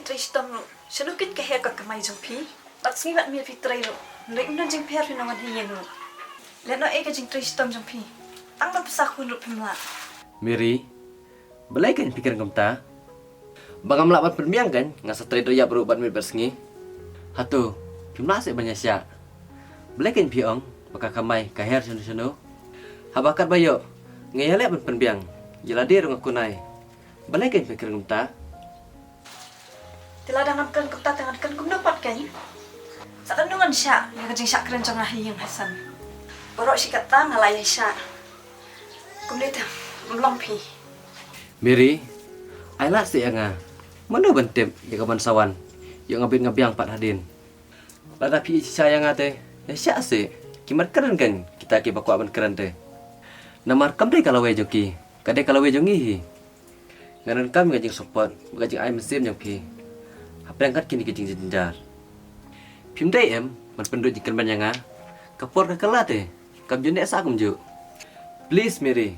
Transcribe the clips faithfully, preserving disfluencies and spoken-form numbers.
Trei shitom ruh. Shano kin ka her ka kamai jong phi? Bad sngi bad miet phi trei ruh. Hynrei ym don jingpher phi nang wan ha ïing ruh. Lehnoh ei ka jingtrei shitom jong phi. Tang da pisa khun ruh phim lah. Mary, balei kan phi kren kumta? Ba ngam lah ban pynbiang kan, nga sa trei da ïap ruh bad miet bad sngi. Hato, phim lah seh ban ïa shah. Balei kan phi ong ba ka kamai ka her shano shano? Haba katba ïoh nga ïaleh ban pynbiang, ïa lade ruh nga kunai. Balei kan phi kren kumta? Te lada ngan kren kumta te ngan kren kumno pat kan? Sa katno ngan shah ïa ka jingshah kren jong nga ha ïing ha sem? Baroh shi katta nga la ïa shah. Kumne te, ym long phi. Mary, ai lad seh ïa nga. Mano ban tip ïa kaban sa wan? Ïoh nga bit nga biang pat hadien. Lada phi ïeit shisha ïa nga te, ïa shah seh. Ki mat kren kan kita kiba kwah ban kren te. Namar kam dei ka lawei jong ki, ka dei ka lawei jong ngi hi. Nga donkam ka jingsupport bad ka jingai mynsiem jong phi hapdeng kat kine ki jingjynjar. Phim dei em ban pynduh jingkyrmen ïa nga? Ka por ka kylla te, kam ju neh sah kumjuh. Please Mary,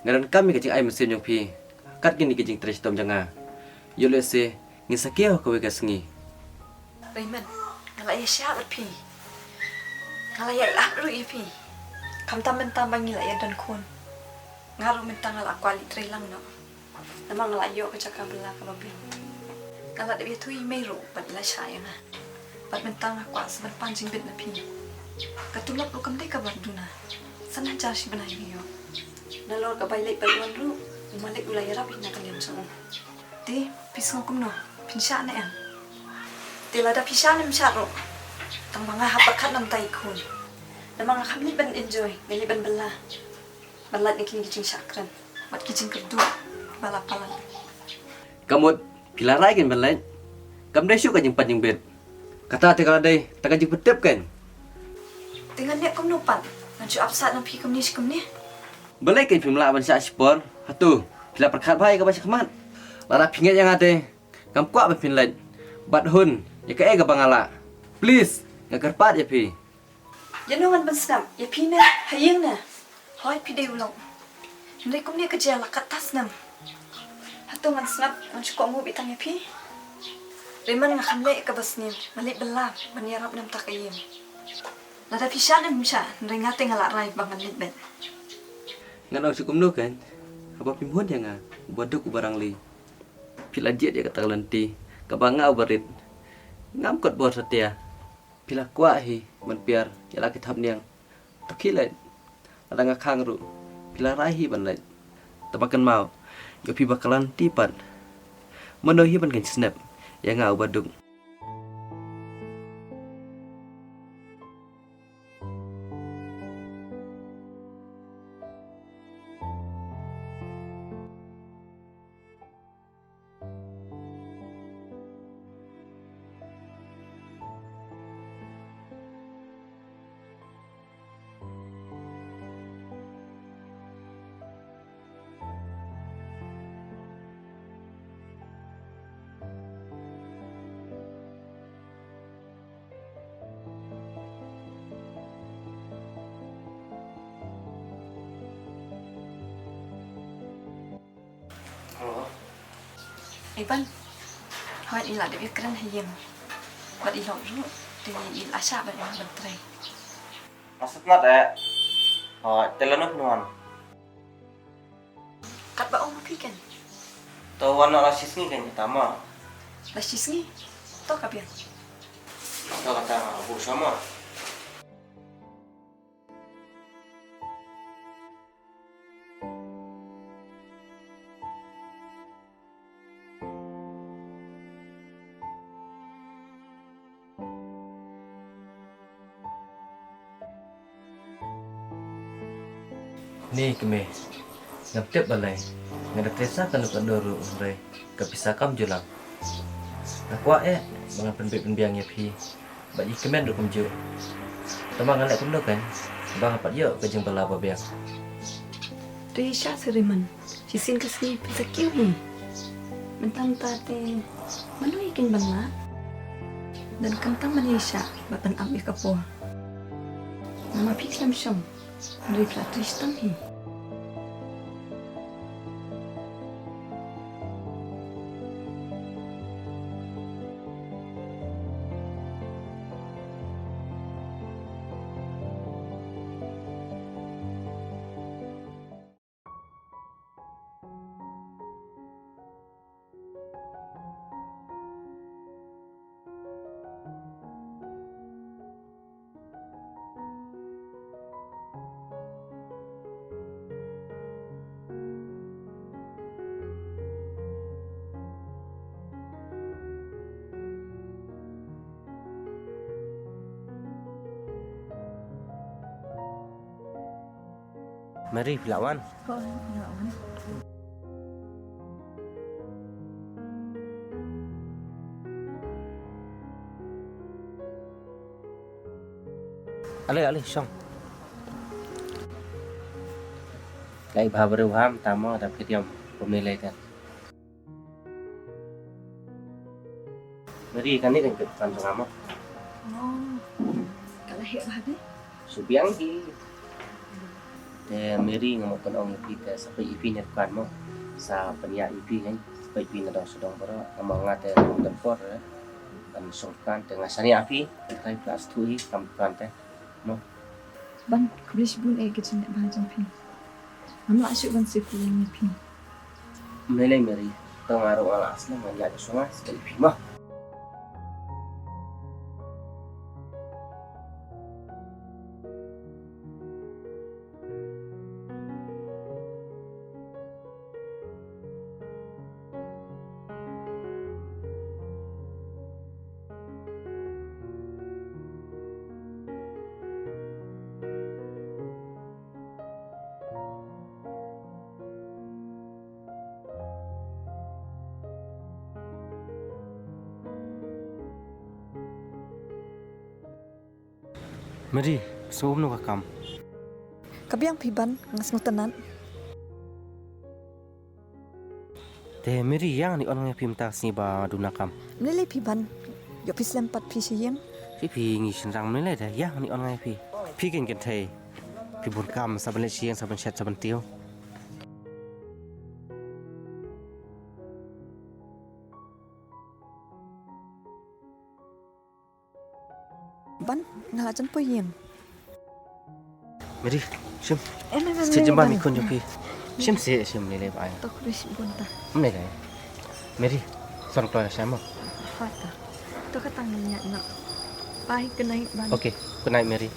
nga donkam ka jingai mynsiem jong phi kat kine ki jingtrei shitom jong nga. Ïoh lehse ngin sa kiew ha kawei ka sngi. Raymond, nga la ïa shah bad phi. Nga la ïa ïap ruh ïa phi. Khamtam mynta ba ngi la ïa don khun, nga ruh mynta nga la kwah leit trei lang noh. Namar nga la ïoh ka jaka bylla kaba biang. Nga la dep ïathuh ïa i mei ruh bad i la shah ïa nga. Bad mynta nga kwah sa ban pan jingbit na phi. Ka tulop ruh kam dei kaba duna. San hajar shi bnai nga ïoh. Nalor ka bai leit bai wan ruh, u malik u la ïarap ïa nga na ka liang jong u. Te phi sngew kumno? Phin shah ne em? Te lada phi shah ne em shah ruh, tang ba nga hap pyrkhat na bynta i khun. Namar nga kham leit ban enjoy, nga leit ban bylla, ban lait na kine ki jingshah kren bad ki jingkyrduh ba la palat. Ka mut phi la rai kein ban leit? Kam dei shuh ka jingpait jingbit. Kata te ka la dei tang ka jingpyntip kein. Te ngan leh kumno pat? Ngan shu ap sah na phi kumne shi kumne? Balei kein phim lah ban shah shipor? Hato phi la pyrkhat bha ïa kaba shakhmat? Lada phi ngeit ïa nga te, ngam kwah ban phin leit. Bad hun ïa kaei kaba nga lah. Please, nga kyrpad ïa phi. Ïano ngan pynsngap ïa phi ne ha ïing ne? Hooid, phi dei u lok. Hynrei kumne ka jia la katta snem. Hato ngan sngap, ngan shu kohnguh beit tang ïa phi? Raymond, nga kham leh ïa kaba sniew, nga leit bylla ban ïarap na bynta ka ïing. Lada phi shah ne em shah, hynrei nga te nga la rai ba ngan leit beit. Ngan ong shuh kumno kein, haba phim hun ïa nga, uba duk uba rangli. Phi la jied ïa kata ka lynti kaba nga uba rit. Ngam kot bor satia. Phi la kwah hi ban pher ïa la ki thapniang. To khie leit. Lada nga khang ruh phi la rai hi ban leit. Tangba kynmaw, ïa phi ba ka lynti pat, mano hi ban khein snep ïa nga uba duk? Hello. Iban. Hooid, i la dep ïakren ha ïing. Bad i lok ruh, te i la shah ban ïa ban trei. Nga sngewtynnat eh. Hooid, te lano phin wan? Katba ong ma phi kein. To wan noh la shisngi kein kata mo. La shisngi? To ka biang. To kata nga buh sha mo. Ni kmie, ngam tip balei nga da trei sa kano kano ruh hynrei ka pisa kam ju lam. Nga kwah eh ba ngan pynbeit pynbiang ïa phi bad i kmen ruh kumjuh. Tangba ngan leh kumno kein ba nga pat ïoh ka jingbylla ba biang. Te sha Siriman, shisien ka sngi phin sa kiew hi. Mynta mynta te mano ïa kin ban lad? Donkam tang ban ïaishah bad ban ap ïa ka por. Namar phi khlem shong, hynrei phi la trei shitom hi. Mary, phi la wan? Ale, ale, shong. Lai bha briew ham tamo da phi diam pum ni lai kan. Mary, kane kan ka dukan jong nga mo. Oh, ka la heh bha de. Shu biang hi. Te Mary, nga mut ban ong ïa phi te sa peit ïa phi na dukan mo. Sa pynïaid ïa phi, kan sa peit ïa phi na dong sha dong baroh. Namar nga te ngam don por, eh, ban shong dukan, te nga shaniah ïa phi. Te trai phi la sngewthuh hi kam dukan te mo. Ban, khublei shibun eh ka jingïaid bha jong phi. Ngam lah shuh ban sngewthuh ïa phi. Ym lei lei Mary, to nga ruh nga la slem, ngan ïaid shuwa nga sa peit ïa phi mo. Mary, sngewbha ka kam. Ka biang phi Ban, nga sngewtynnat. Te Mary, ïa ngan ïa ong ïa phi mynta ka sngi ba duna kam. Ym lei lei phi Ban, ïoh phi slem pat phi sha ïing. Phi phi ngi shynrang, ym lei lei de, ïa ngan ïa ong ïa phi. Phi kin kynthei. Phi bun kam, sa ban leit sha ïing, sa ban shet, sa ban tiew. Ban, nga la jan poi ïing. Mary, shim. Em, em, em, Shet em, jemban em, mi khun jong phi. Shim, shet, shim lei lei ba ai. To khublei shibun ta. Ym lei lei. Mary, san kloi la shai mo. Ha ta. To kata ngan ïaid noh. Bye, good night Ban. Okay, good night Mary.